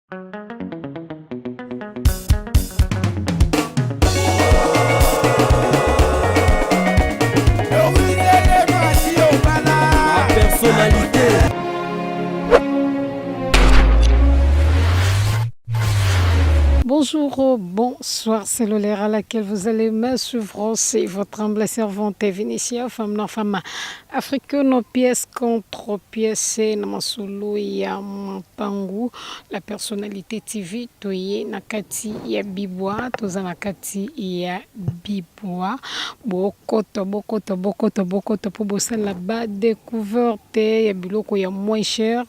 Personnalité. Bonjour, bonsoir, c'est l'heure à laquelle vous allez me suivre. C'est votre humble servante Vénitia, femme non femme africaine, pièce contre pièce, na masolo ya mapangu, la personnalité TV, toye na kati ya bibwa, toza na kati ya bibwa, bokoto, bokoto, bokoto, bokoto, po bosala ba découverte ya biloko ya moins cher,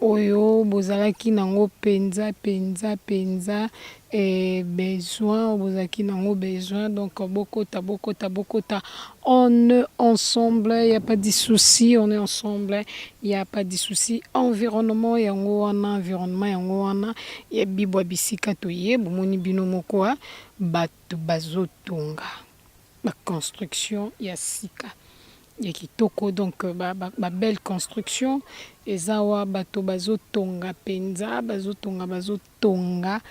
oyo bozalaki nango penza penza penza eh, besoin oyo bozalaki nango besoin donc bokota bokota bokota on est ensemble y a pas de souci on est ensemble y a pas de souci environnement yango wana environnement yango wana ya bibwa bisika toye bomoni bino moko bato bazotonga ba construction ya sika ya kitoko donc ba, ba, ba belle construction eza wa bato bazotonga mpenza bazotonga bazotonga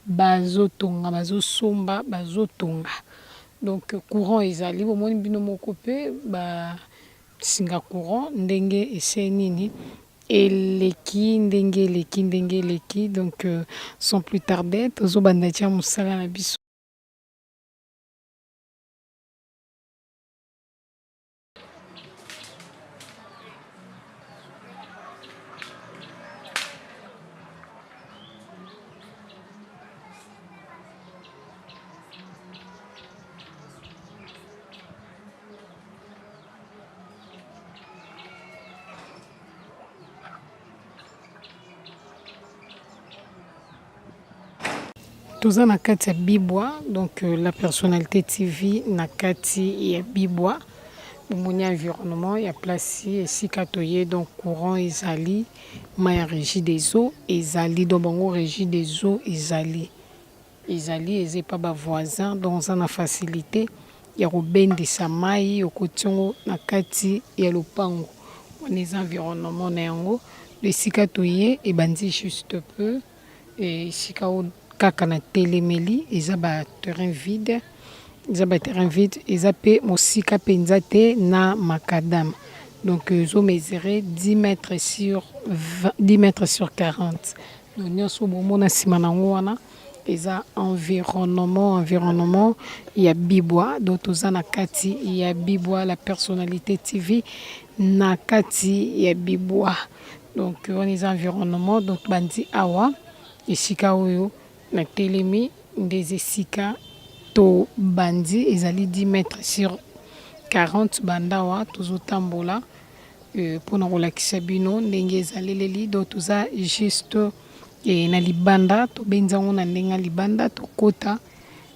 bazotonga bazosomba bazotonga donc courant ezali bomoni bino moko mpe basinga courant ndenge ese nini eleki ndenge eleki ndenge eleki donc euh, sans plus tarder tozobanda tia mosala na biso. Toza na kati ya bibwa donc euh, la personnalité TV na kati ya bibwa bomoni environnement ya place esika toye donc courant ezali mai ya régie des eaux ezali donc bango régie des eaux ezali ezali eza epa ba voisin donc oza na facilité ya kobendisa mai okoti yango na kati ya lopango wana eza environnement na yango esika toye ebandi juste peu Esika oyo kaka na telemeli eza ba terrain vide, eza ba terrain vide eza pe mosika penza te na macadam donc ezo mesurer 10 mètres sur 20, 10 mètres sur 40 donc nionso bomona sima nango wana eza environnement environnement ya bibwa donc toza na kati ya bibwa la personnalité TV na kati ya bibwa. Donc wana eza environnement donc bandi awa esika oyo na telemi nde eza esika tobandi ezali 10 mètres sur 40 banda awa tozotambola mpona euh, kolakisa bino ndenge ezaleleli donc toza juste eh, na libanda tobenzi yango na ndenge ya libanda tokota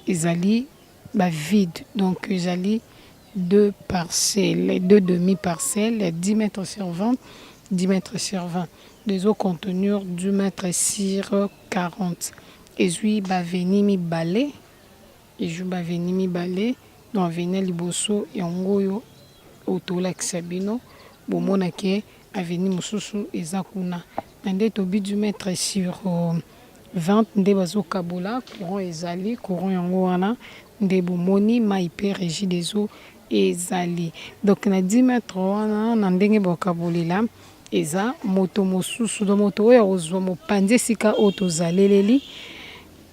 ezali ba vide donc ezali deux parcelles deux demi parcelles ya 10 mètres sur 20 10 mètres sur 20 ezo contenir 10 mètres sur 40 ezwi ba avenue mibale ezwi ba avenue mibale donc avenue ya liboso yango oyo oyo tolakisa bino bomona ke avenue mosusu eza kuna na nde tobi 10 mètres sur 20 nde bazokabola courant ezali courant yango wana nde bomoni mayi pe regie des eaux ezali donc na 10 mètres wana na ndenge bakabolela eza moto mosusu donc moto oyo akozwa mopanzi esika oyo tozaleleli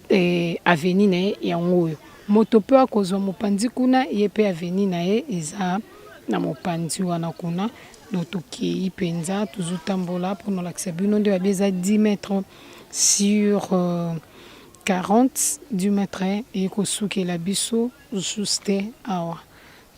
eh, avenue na ye yango oyo moto mpe akozwa mopanzi kuna ye mpe avenue na ye eza na mopanzi wana kuna donc tokei mpenza tozotambola mpona olakisa bino nde babi eza 10 mètres sur euh, 40 du mètre eye kosukela biso juste awa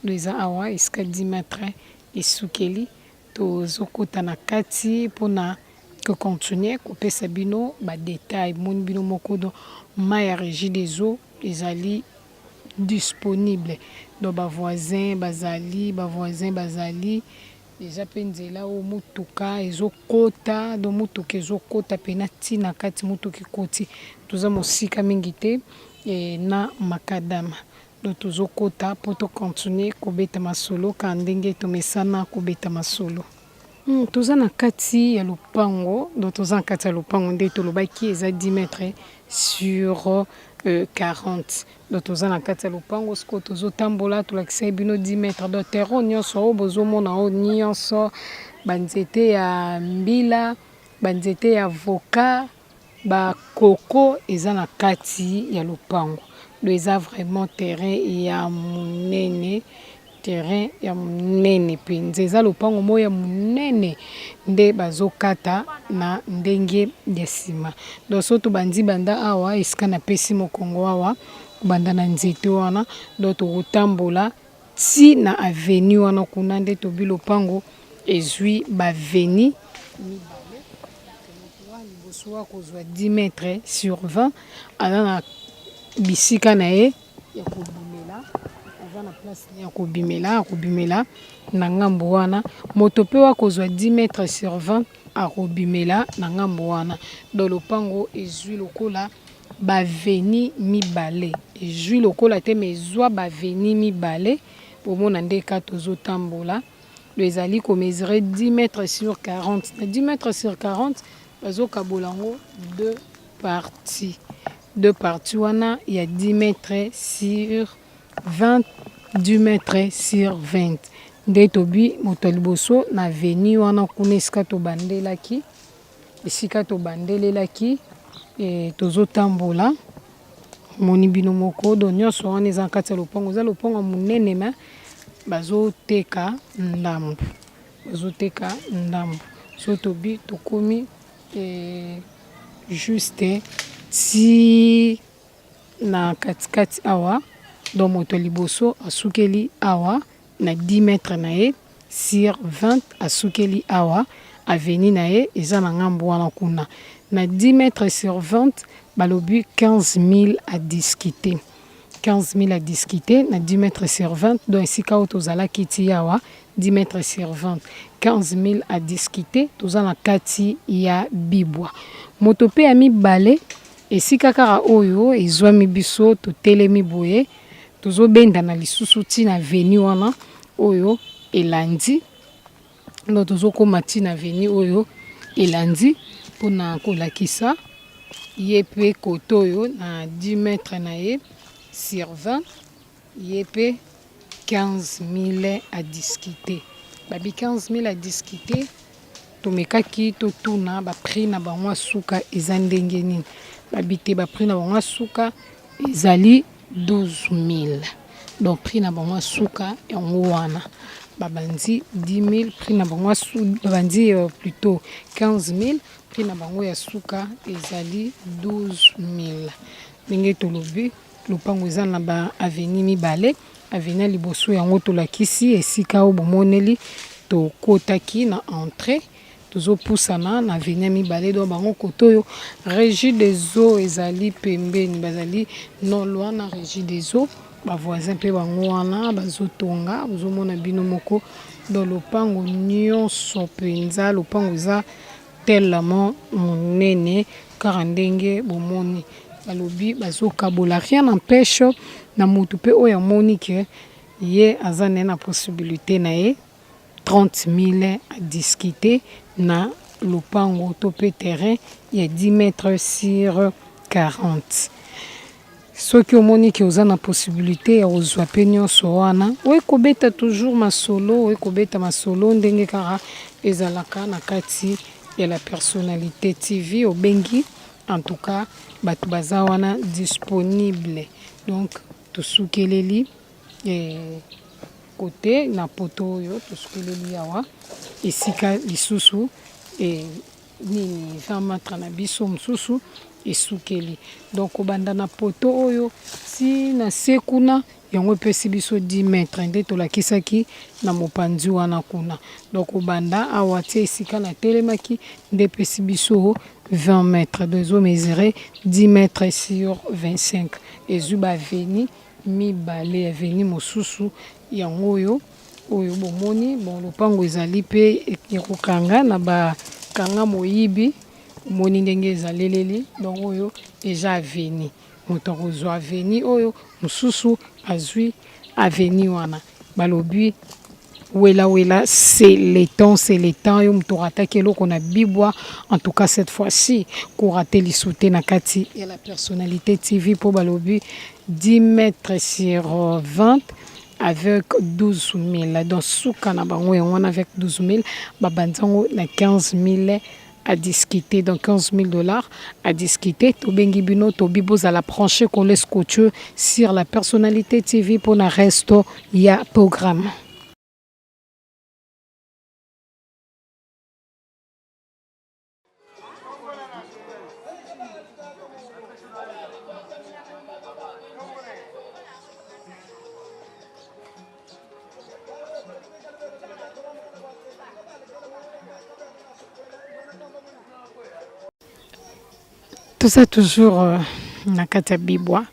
do eza awa esika 10 mètre esukeli tozokota na kati mpona ko continuer kopesa bino ba detail moni bino moko do mai ya regie des eaux ezali disponible donc ba voisin bazali ba voisin bazali Eza pe nzela oyo mutuka ezo kota donc mutuka ezo kota pena ti na kati mutuka ekoti toza mosika mingi te na macadam donc tozo kota po to continuer kobeta masolo kaka ndenge tomesana kobeta masolo. Toza na kati ya lopango, donc toza na kati ya lopango nde tolobaki eza 10 mètres sur 40. Donc toza na kati ya lopango, sikoyo tozotambola, tolakisaki bino 10 mètres. Donc terrain nyonso oyo bozomona, oyo nyonso banzete ya mbila, banzete ya avocat, bakoko eza na kati ya lopango. Donc eza vraiment terrain ya monene, terrain ya monene mpenza. Eza lopango moko ya monene nde bazokata na ndenge ya nsima. Donc so tobandi banda awa esika napesi mokongo awa, kobanda na nzete wana, donc tokotambola ti na avenue wana kuna. Nde tobi lopango ezwi baavenue mibale. Moto wa liboso akozwa 10 mètres sur 20, aza na bisika na ye ya kobimela, aza na place ya kobimela, akobimela na ngambo wana. Moto mpe akozwa 10 mètres sur 20, akobimela na ngambo wana. Donc lopango ezwi lokola baavenue mibale, ezwi lokola te, mais ezwa baavenue mibale. Bomona nde ka tozotambola. Do ezali komesurer 10 mètres sur 40. Na 10 mètres sur 40, bazokabola yango deux parties, deux parties wana ya 10 mètres sur 20, 10 mètres sur 20. Nde tobi moto ya liboso na avenue wana kuna, esika tobandelaki, esika tobandelelaki, tozotambola, moni bino moko. Donc nyonso wana eza na kati ya lopango. Eza lopango ya monene, mais bazoteka ndambo, bazoteka ndambo. So tobi tokomi juste ti na katikati awa. Donc moto ya liboso asukeli awa na 10 mètres na ye sur 20, asukeli awa. Avenue na ye eza na ngambo wana kuna. Na 10 mètres sur 20, balobi 15 000 à discuter, 15 000 à discuter na 10 mètres sur 20. Donc esika oyo tozalaki ti awa, 10 mètres sur 20, 15 000 à discuter. Toza na kati ya Bibwa. Moto mpe ya mibale, esika kaka oyo ezwami biso totelemi boye, tozobendana lisusu ntina avenue wana oyo elandi. Donc tozokóma ntina avenue oyo elandi mpona kolakisa ye mpe kote oyo na 10 mètres na ye sur 20. Ye mpe 15 000 à discuter, babi 15 000 à discuter. Tomekaki totuna baprix na bango ya suka eza ndenge nini. Babi te, baprix na bango ya suka ezali 12 000. Donc prix na bango ya suka yango wana. Babandi 10 000, prix na bango babandi plutôt 15 000, prix na bango ya suka ezali 12 000. Ndenge tolobi, lopango eza na baavenue mibale. Avenue ya liboso yango tolakisi esika oyo bomoneli tokotaki na entrée. Tozopusana na avenue ya mibale. Donc bango kote oyo, Régie des eaux ezali pembeni, bazali non loin na Régie des eaux. Bavoisin mpe bango wana bazotonga, bozomona bino moko. Donc lopango nyonso mpenza, lopango eza tellement monene kaka ndenge bomoni. Balobi bazokabola, rien n'empêche na motu mpe oyo amoni ke ye aza naye na possibilité na ye, 30 000 à discuter na lopango to mpe terrain ya 10 mètres sur 40. Soki omoni ke oza na possibilité ya kozwa mpe nyonso wana, oye kobeta toujours masolo, oye kobeta masolo ndenge kaka ezalaka na kati ya La Personnalité TV. Obengi, en tout cas bato baza wana disponible. Donc tosukeleli kote na poto oyo, tosukeleli awa esika lisusu nini 20 mètres na biso mosusu esukeli. Donc kobanda na poto oyo ti na se kuna, yango epesi biso 10 mètres nde tolakisaki na mopanzi wana kuna. Donc kobanda awa ti esika na telemaki nde epesi biso 20 mètres. Donc ezomesure 10 mètres sur 25, ezwi baavenue mibale. Avenue mosusu yango oyo oyo bomoni. Bon, lopango ezali mpe ekokanga na bakanga moyibi, omoni ndenge ezaleleli. Donc oyo eza avenue, moto akozwa avenue oyo, mosusu azwi avenue wana. Balobi Wela wela c'est le temps, c'est le temps yo moto orataki eloko na bibwa en tout cas cette fois-ci korate lisu te na kati ya la personnalité TV mpo balobi 10 mètres sur 20 avec 12 000 donc suka na bango yango wana avec 12 000 babandi yango na 15 000 à discuter donc 15 000 dollars à discuter tobengi bino tobi bozala branché collé scotché sur la personnalité TV pour na resto ya programme. Toza toujours euh, na kati ya bibwa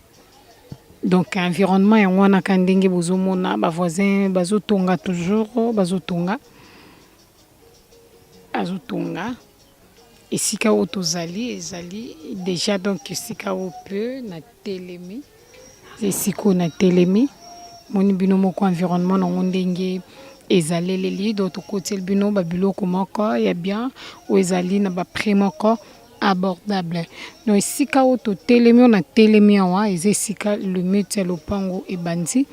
donc environnement yango wana ka ndenge bozomona ba voisin bazotonga toujours bazotonga azotonga esika oyo tozali ezali déjà donc esika oyo mpe na telemi esika oyo na telemi moni bino moko environnement nango ndenge ezaleleli donc tokoteli bino babiloko moko ya bien oyo ezali na baprix moko abordable donc esika oyo totelemi oyo natelemi awa eza esika limite ya lopango ebandi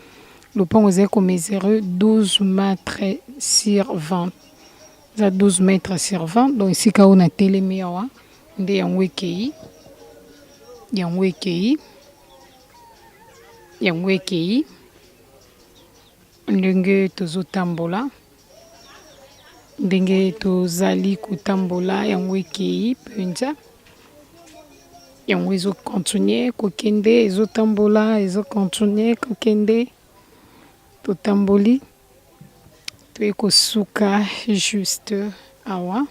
lopango ezali komesure 12 mètres sur 20 eza 12 mètres sur 20 donc esika oyo natelemi awa nde yango ekei yango ekei yango ekei ndenge tozotambola ndenge tozali kotambola yango ekei mpenza yango ezokontinue kokende ezotambola ezokontinue kokende totamboli toye kosuka juste awa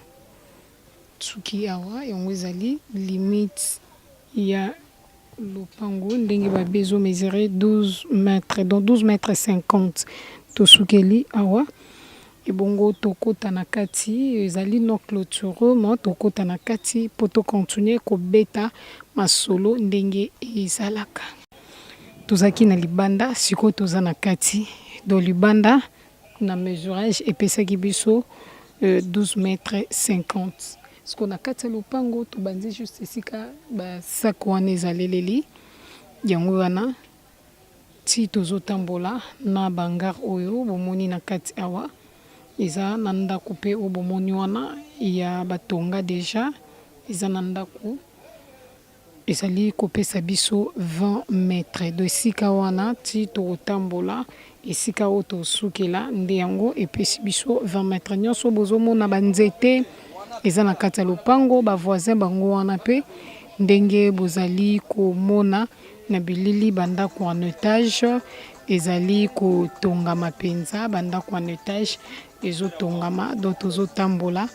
Soki awa yango ezali limite ya lopango ndenge ba ezo mesurer 12 mètres donc 12 mètres 50 tosukeli awa ebongo tokota na kati ezali non clôture mais tokota na kati po to continuer kobeta masolo ndenge ezalaka. Tozalaki na libanda sikoyo toza na kati donc libanda na mesurage epesaki biso 12 mètres 50 sikoyo na kati ya lopango tobandi juste esika basac wana ezaleleli yango wana ti tozotambola na bangar oyo bomoni na kati awa eza na ndako mpe oyo bomoni wana ya batonga deja eza na ndako Ezali kopesa biso 20 mètres do esika wana ti tokotambola esika oyo tosukela nde yango epesi biso 20 mètres nyonso bozomona banzete eza na kati ya lopango ba voisin bango wana mpe ndenge bozali komona na bilili bandako en etage ezali kotongama mpenza bandako en etage ezotongama donc tozotambola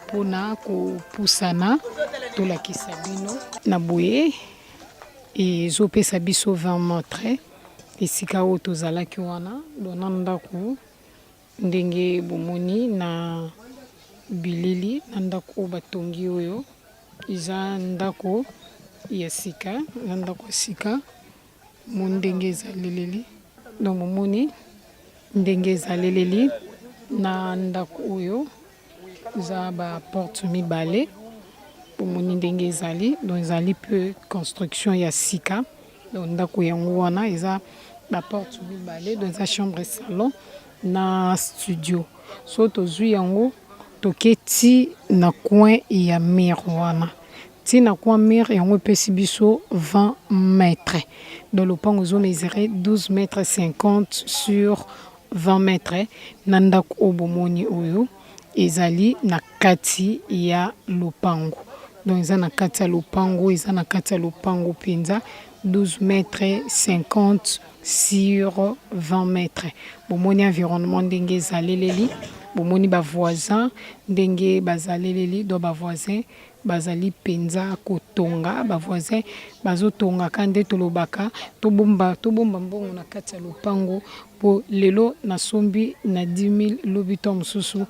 mpona kopusana tolakisa bino na boye ezopesa biso 20 mètres esika oyo tozalaki wana dona ndako ndenge bomoni na bilili na ndako oyo batongi oyo eza ndako ya sika na ndako ya sika mo ndenge ezaleleli donc bomoni ndenge ezaleleli na ndako oyo eza ba porte mibale bomoni ndenge ezali donc ezali mpe construction ya sika donc ndako yango wana eza ba porte mibale donc eza chambre salon na studio so tozwi yango toke ti na coin ya mur wana ti na coin mur yango epesi biso 20 mètres donc lopango ezomesure 12 mètres 50 sur 20 mètres na ndako oyo bomoni oyo ezali na kati ya lopango donc eza na kati ya lopango eza na kati ya lopango mpenza 12 mètres 50 sur 20 mètres bomoni environnement ndenge ezaleleli bomoni bavoisin ndenge bazaleleli donc bavoisin bazali mpenza kotonga bavoisin bazotongaka nde tolobaka tobomba tobomba mbongo na kati ya lopango mpo lelo nasombi na 10 000 lobi to mosusu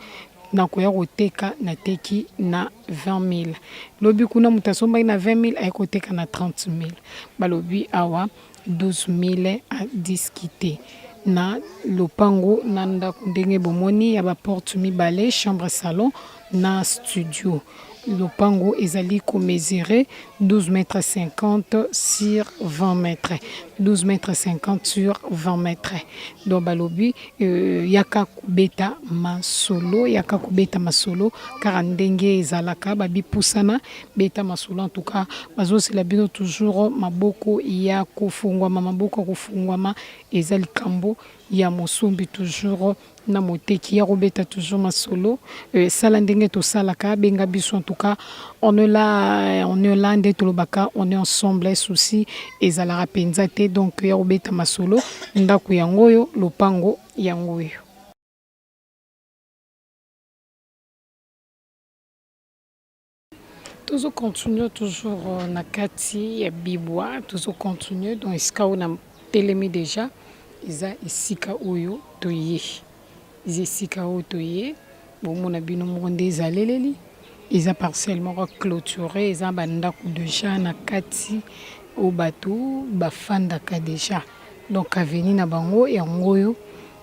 nakoya koteka nateki na 20 000 lobi kuna moto asombaki na 20 000 aye koteka na 30 000 balobi awa 12 000 à discuter. na lopango na ndako ndenge bomoni ya ba porte mibale, chambre salon na studio. Lopango ezali ko mesurer 12 mètres 50 sur 20 mètres. 12 mètres 50 sur 20 mètres. Donc balobi euh, yaka kobeta masolo, yaka kobeta masolo kaka ndenge ezalaka babi pusana beta masolo en tout cas bazozela bino toujours maboko ya kofungwama, maboko ya kofungwama eza likambo ya mosombi toujours na moteki ya kobeta toujours masolo euh, sala ndenge tosalaka benga biso en tout cas on est là, on est là nde tolobaka on est ensemble souci ezalaka mpenza te donc ya kobeta masolo ndako yango oyo lopango yango oyo. Tozo continuer toujours euh, na kati ya bibwa, tozo continuer donc esika oyo na telemi deja eza esika oyo toye, eza esika oyo toye, bomona bino moko nde ezaleleli, eza parcelle moko clôturée, eza ba ndako deja na kati oyo bato bafandaka deja, donc avenue na bango yango oyo,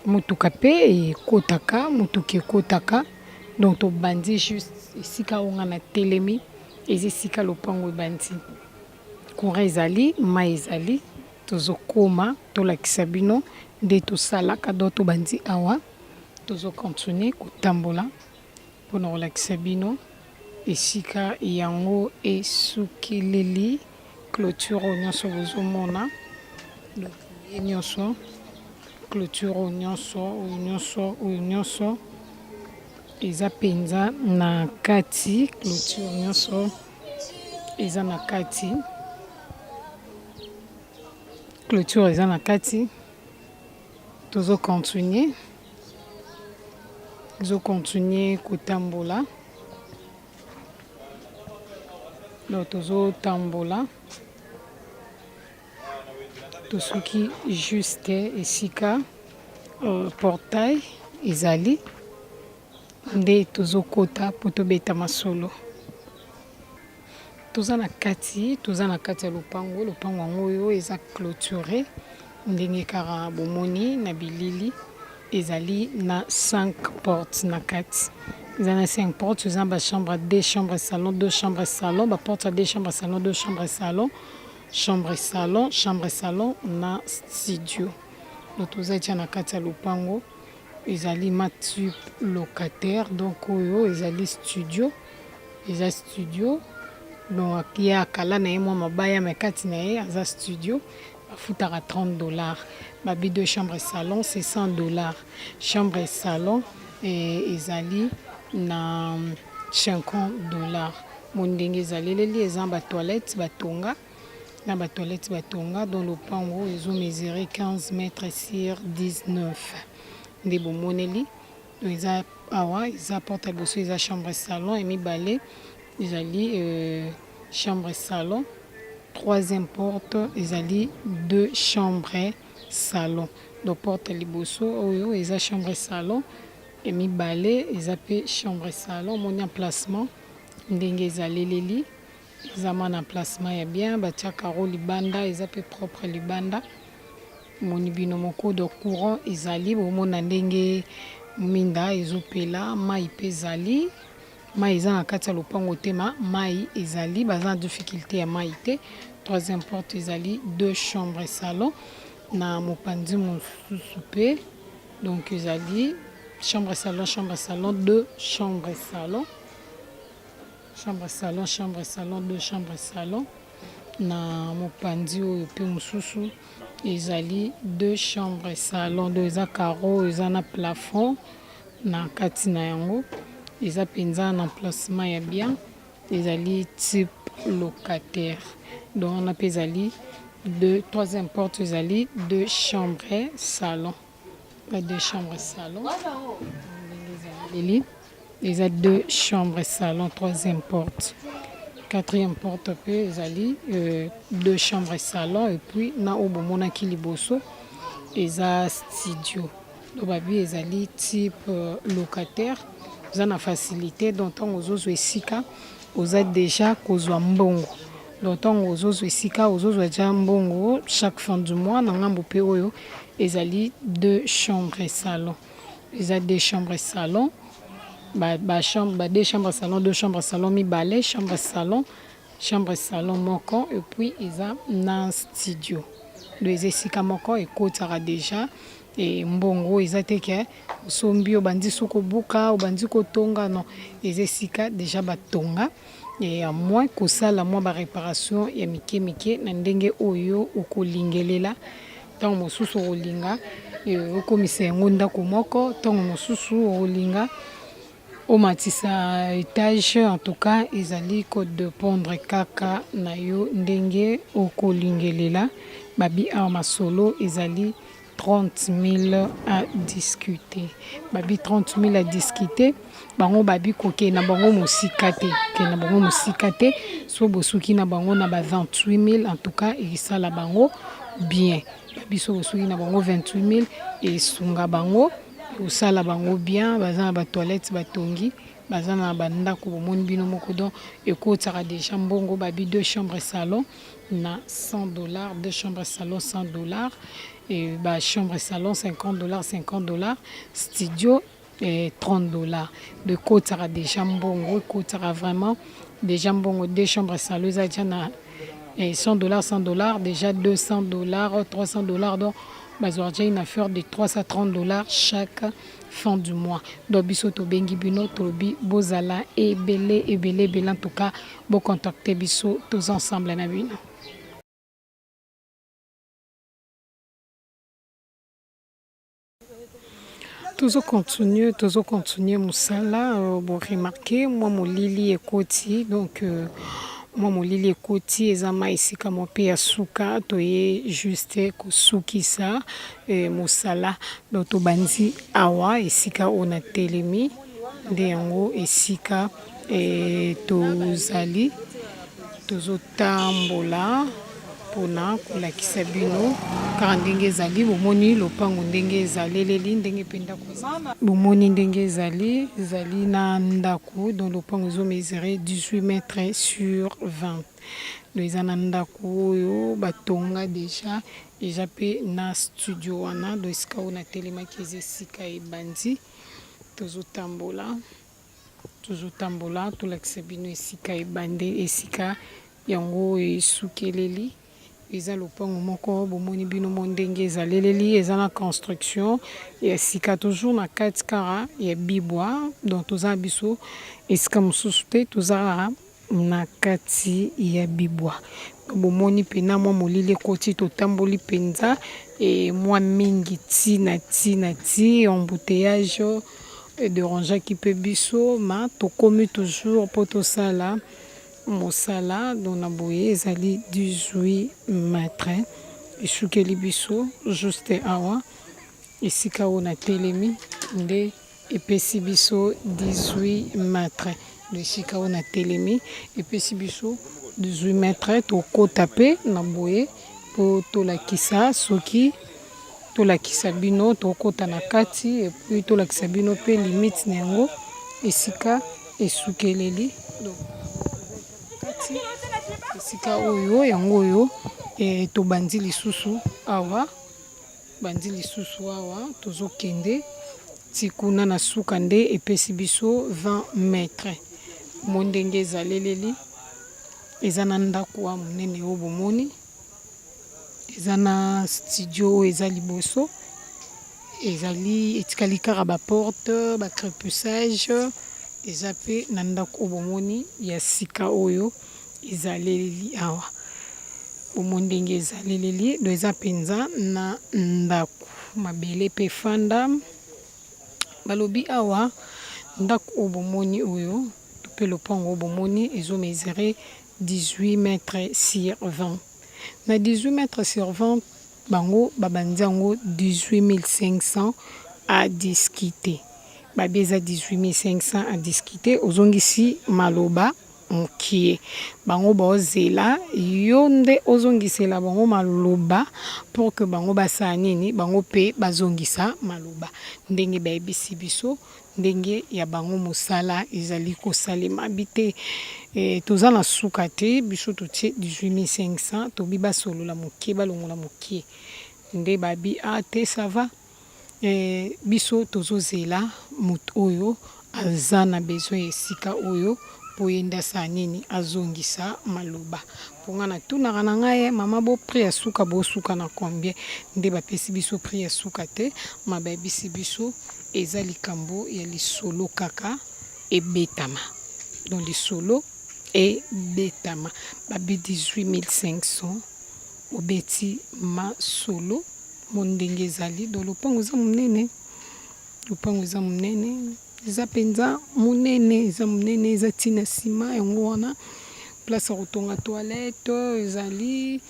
motuka pe ekotaka, motuka ekotaka. Donc tobandi juste esika oyo nga na telemi eza esika lopango ebandi. Courant ezali, mayi ezali, tozokoma tolakisa bino nde tosalaka donc tobandi awa tozo continuer kotambola mpona kolakisa bino esika yango esukeleli clôture oyo nyonso bozomona donc ye nyonso Cloture oyo nyonso, oyo nyonso, oyo nyonso eza mpenza na kati, cloture nyonso eza na kati, cloture eza na kati, tozo continuer, tozo continuer kotambola, donc tozo tambola. Tosuki juste esika portail ezali nde tozokota mpo tobeta masolo. Toza na kati, toza na kati ya lopango, lopango yango oyo eza cloture ndenge kaka bomoni na bilili ezali na 5 portes na kati. Eza na 5 portes, eza na ba chambre, 2 chambres salon, 2 chambres salon, ba portes ya 2 chambres salon, 2 chambres salon. Chambre salon, chambre salon na studio. Donc toza tia na kati ya lopango ezali matup locataire donc oyo ezali studio eza studio donc ye akala na ye mwa mabaya me kati na ye aza studio bafutaka 30 dollars babi deux chambre salon c'est 100 dollars chambre salon eh, ezali na 50 dollars Mo ndenge ezaleleli eza ba toilettes batonga na ba toilettes batonga donc lopango ezo mesurer 15 mètres sur 19 nde bomoneli donc eza awa eza porte ya liboso eza chambre salon ya mibale ezali euh, chambre salon troisième porte ezali deux chambres salon donc porte ya liboso oyo eza chambre salon ya mibale eza pe chambre salon omoni emplacement Ndenge ezaleleli eza ma na emplacement ya bien batia carreau libanda eza pe propre libanda moni bino moko donc courant ezali bomona ndenge minda ezopela mai pe ezali mai eza na kati ya lopango te ma mai ezali baza na difficulté ya mai te troisième porte ezali deux chambres salon na mopanzi mosusu pe donc ezali chambre salon chambre salon deux chambres salon Chambre salon, chambre salon, deux chambres salon. Na mopanzi oyo pe mosusu ezali deux chambres salon, donc eza carreau eza na plafond na kati na yango eza mpenza na emplacement ya bien, ezali type locataire. Donc wana mpe ezali deux, troisième porte ezali deux chambres salon. Ba deux chambres salon ndenge ezaleli eza deux chambres salon troisième porte quatrième porte mpe ezali euh, deux chambres salon et puis na oyo bomonaki liboso eza studio donc babi ezali type euh, locataire oza na facilité donc ntango ozozwa esika oza deja kozwa mbongo. Donc ntango ozozwa esika ozozwa deja mbongo chaque fin du mois. Na ngambo mpe oyo ezali deux chambres salon, eza deux chambres salon, ba chambre, ba deux chambres salon, deux chambres salon mibale, chambre salon, chambre salon moko, et puis eza na studio. Donc eza esika moko ekotaka deja e mbongo. Eza te ke osombi, obandi so kobuka, obandi kotonga. Non, eza esika deja batonga e ya moins kosala mwa baréparation ya mike mike na ndenge oyo okolingelela. Ntango mosusu okolinga okomisa yango ndako moko, ntango mosusu okolinga omatisa étage. En tout cas ezali kodépendre kaka na yo ndenge okolingelela. Babi awa masolo ezali 30 000 à discuter. Babi 30 000 à discuter. Bango babi kokende na bango mosika te, kokende na bango mosika te. So bosuki na bango na ba 28 000, en tout cas esala bango bien. Babi so bosuki na bango 28 000, esunga bango, osala bango bien. Baza na batoilette batongi, baza na bandako, bomoni bino moko. Donc ekotaka déjà mbongo. Babi deux chambres salon na 100 dollars, deux chambres salon 100 dollars, et ba chambre salon 50 dollars, 50 dollars, studio et 30 dollars. De ekotaka déjà mbongo, ekotaka vraiment déjà mbongo. Deux chambres salon eza déjà na 100 dollars, 100 dollars, déjà 200 dollars, 300 dollars. Donc bazwaka déjà une affaire de 330 dollars chaque fin du mois. Donc biso tobengi bino, tolobi bozala ebele ebele ebele. En tout cas bocontacte biso, toza ensemble na bino. Tozocontinue, tozocontinue mosala. Boremarquer mwa molili ekoti. Donc mwa molili ekoti, eza ma esika mwa mpe ya suka. Toye juste kosukisa mosala. Donc tobandi awa, esika oyo na telemi nde yango esika tozali, tozotambola mpona kolakisa bino kaka ndenge ezali. Bomoni lopango ndenge ezaleleli, ndenge mpe ndako, bomoni ndenge ezali, ezali na ndako. Donc lopango ezomesure 18 mètres sur 20. Donc eza na ndako oyo batonga deja, eza mpe na studio wana. Donc esika oyo natelemaki eza esika ebandi. Tozotambola, tozotambola, tolakisa bino esika ebande, esika yango esukeleli. Eza lopango moko, bomoni bino mo ndenge ezaleleli. Eza na construction ya sika, toujours na kati kaka ya Bibwa. Donc toza na biso esika mosusu te, toza kaka na kati ya Bibwa. Bomoni mpena mwa molili ekoti, totamboli mpenza e mwa mingi ntina ntina ti embouteillage edérangeaki mpe biso, ma tokomi toujours mpo tosala mosala. Donc na boye ezali 18 mètre, esukeli biso juste awa. Esika oyo natelemi nde epesi biso 18 mètre. Do esika oyo natelemi epesi biso 18 mètre. Tokɔta mpe na boye mpo tolakisa, soki tolakisa bino, tokɔta na kati et puis tolakisa bino mpe limite na yango, esika esukeleli. Kati esika oyo yango oyo tobandi lisusu awa, bandi lisusu awa, tozokende ti kuna na suka nde epesi biso 20 mètre. Mo ndenge ezaleleli, eza na ndako ya monene oyo bomoni, eza na studio oyo eza liboso, ezali etikali kaka baporte, bacrépissage. Eza mpe na ndako oyo bomoni ya sika oyo ezaleleli awa. Bomoni ndenge ezaleleli. Do eza mpenza na ndako, mabele mpe efanda. Balobi awa ndako oyo bomoni oyo to mpe lopango oyo bomoni ezomesure 18 mètres sur 20. Na 18 mètres sur 20, bango babandi yango 18 500 à discuter. Babi eza 18 500 à discuter. Ozongisi maloba mokie, bango baozela yo nde ozongisela bango maloba pour que bango basala nini, bango mpe bazongisa maloba ndenge bayebisi biso. ndenge ya bango mosala ezali kosalema bi te eh, toza na suka te biso totie 18500 tobi basolola moke balongola moke nde babi ah te ça va eh, biso tozozela moto oyo aza na besoin ya esika oyo mpo ye nde asala nini azongisa maloba mpo nga natunaka na ngai ye mama bo prix ya suka bosuka na combien nde bapesi biso prix ya suka te ma bayebisi biso eza likambo ya lisolo kaka ebetama donc lisolo ebetama babi 18500 obeti masolo mo ndenge ezali donc lopango eza monene lopango eza monene eza mpenza monene eza monene eza ntina nsima yango wana place ya kotonga toilette ezali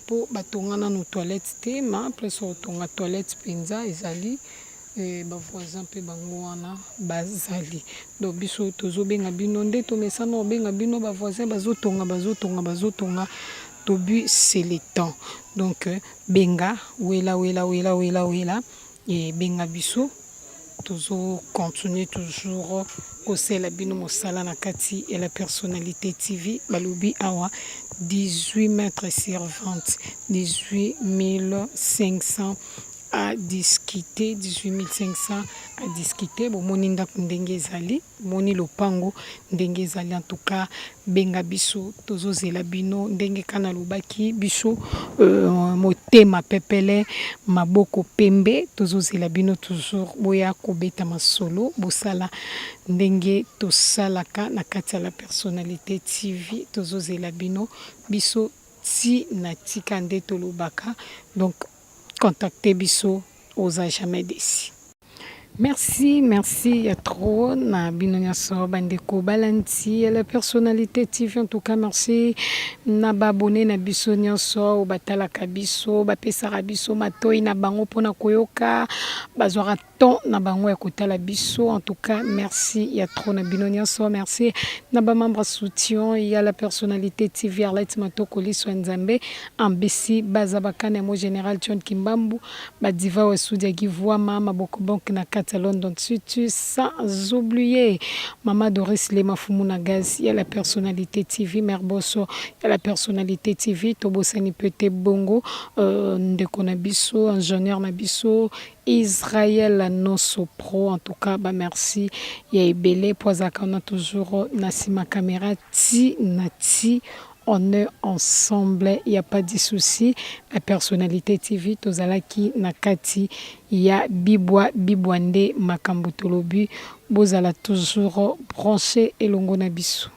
mpo batonga nano toilette te ma place ya kotonga toilette mpenza ezali e, bavoisin mpe bango wana bazali donc biso tozobenga bino nde tomesana kobenga bino bavoisin bazotonga bazotonga bazotonga tobi c'est le temps donc benga wela wela wela wela wela e benga biso tozocontinue toujours kosala bino mosala na kati ya la personnalité TV balobi awa 18 mètres sur 20 18 500 à discuter 18 500 à discuter bomoni ndako ndenge ezali bomoni lopango ndenge ezali en tout cas benga biso tozozela bino ndenge kana alobaki biso euh, motema pepele maboko pembe tozozela bino toujours boya kobeta masolo bosala ndenge tosalaka na kati ya la personnalité TV tozozela bino biso ti na tika nde tolobaka donc contacte biso oza jamais déçu. Merci, merci ya trop na bino nyonso bandeko balandi ya la personnalité TV en tout cas merci na baabonné na biso nyonso oyo batalaka biso bapesaka biso matoi na bango mpona koyoka bazwaka temps na bango ya kotala biso en tout cas merci ya trop na bino nyonso merci na bamembre soutien ya la personnalité TV Arlette Matoko liso ya Nzambe ambisi baza bakana mo général John Kimbambu badiva wa Sudia Givwama maboko banque na kati ya London City sans oublier Mama Doris Lema Fumu na gaz ya la personnalité TV Mère Bosso ya la personnalité TV tobosani peut bongo euh, ndeko na biso ingénieur na biso Israël Noso Pro en tout cas bah merci ya ebele po azalaka wana toujours na nsima caméra ti na ti on est ensemble il y a pas de souci la personnalité TV tozalaki na kati ya bibwa bibwa nde makambo tolobi bozala toujours branché elongo na biso.